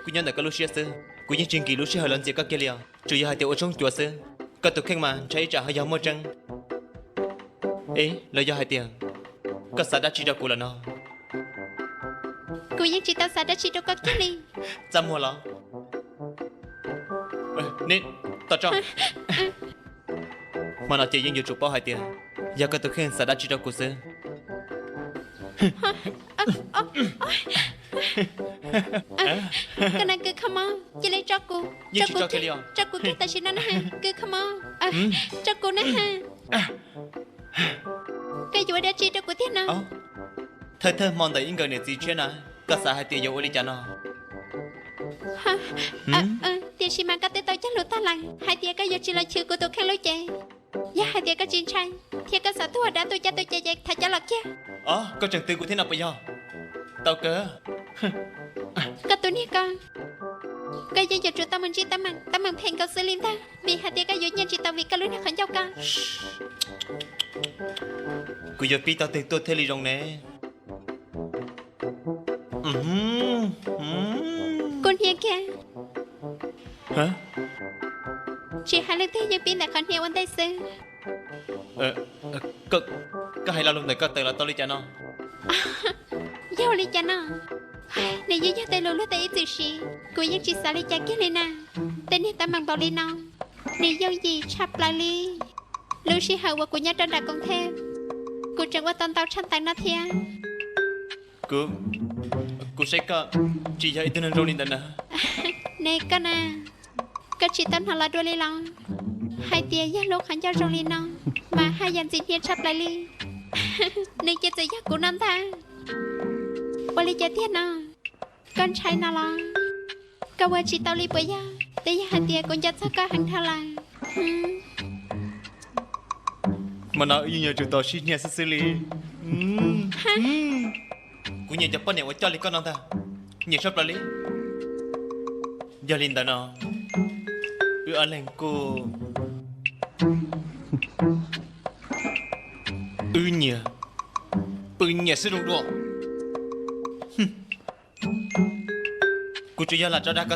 Kuv nyob ntawm koj lub siab xwb, kuv yeej tsis nkim lub sij hawm los ntxias koj kiag li os. Tsuas yog hais tias ua tshoob cuav xwb, koj tus kheej mas ntshai ib tsam ho yog muaj tseeb. Eb, los yog hais tias koj xav dab tsi rau kuv lawm no? Kuv yeej tsis tau xav dab tsi rau koj kiag li. Txaj muag los? Neb, tom tso. Hmo no ces yeej yuav tsum paub hais tias yog koj tus kheej xav dab tsi rau kuv xwb. Koj na, kwv Kho Mob, cia li tso kuv, tso kuv kiag tam sim no na, kwv Kho Mob, tso kuv na. Koj yuav ua dab tsi rau kuv tiag no? Thawj thawj hmo ntawm ib nkawm niam txiv tshiab na, koj xav hais tias yuav ua li cas no? Tiam sis mas koj twb tau cog lus tag lawm hais tias koj yuav tsis los chwv kuv tus kheej lub cev. Yog hais tias koj tsis ntshai thiab koj xav tuag ua dab tuaj cab tuaj ces ces thov coj los kiag. Os, koj tseem twv kuv thiab no puas yog? Tau kawg. Koj tus niag ko, koj yeej yuav tsum tau mus ntsib teeb meem phem nkaus xwb li ntag, vim hais tias koj yuav nyiaj tsis tau vim koj lub niag qhov ncauj ko. Kuv yuav pib tau twg tuaj thiaj li zoo ne? Kuv hnia kiag. Tsis hais leej twg, yeej pib ntawm qhov hnia ua ntej xwb. Koj hais lo lus ntawm koj tawm los tau li cas no? Yog li cas no? Nws yeej yog tej lus luag tej ib txwm siv, kuv yeej tsis xav li cas kiag li na. Tej niag teeb meem npaum li no, nws yooj yim tshaj plaws li. Lub sij hawm uas kuv nyob rau nram koom thej, kuv tseem ua tau ntau tshaj ntawm no thiab. Kuv, kuv saib koj tsis yog ib tug neeg zoo li ntawd na. Ne koj na, koj tsis tau hnov los dua li los? Hais tias yog lub qhov ncauj zoo li no mas haj yam ntxim hnia tshaj plaws li. Nws ces txawm yog kuv no ntag. Ua li cas tiag no? Koj ntshai no los? Koj ua tsis tau li puas yog? Twb yog hais tias kuv nco txog koj heev dhau lawm. Hmo no wb yeej yuav tsum tau sib hnia xwb xwb li. Kuv nyiam cov poj niam uas coj li koj no ntag, nyiam tshaj plaws li. Yog li ntawd no, wb ob leeg kuj, wb nyiam, pw nyiam xwb zoo dua. Kuv tsuas yog lam tso dag koj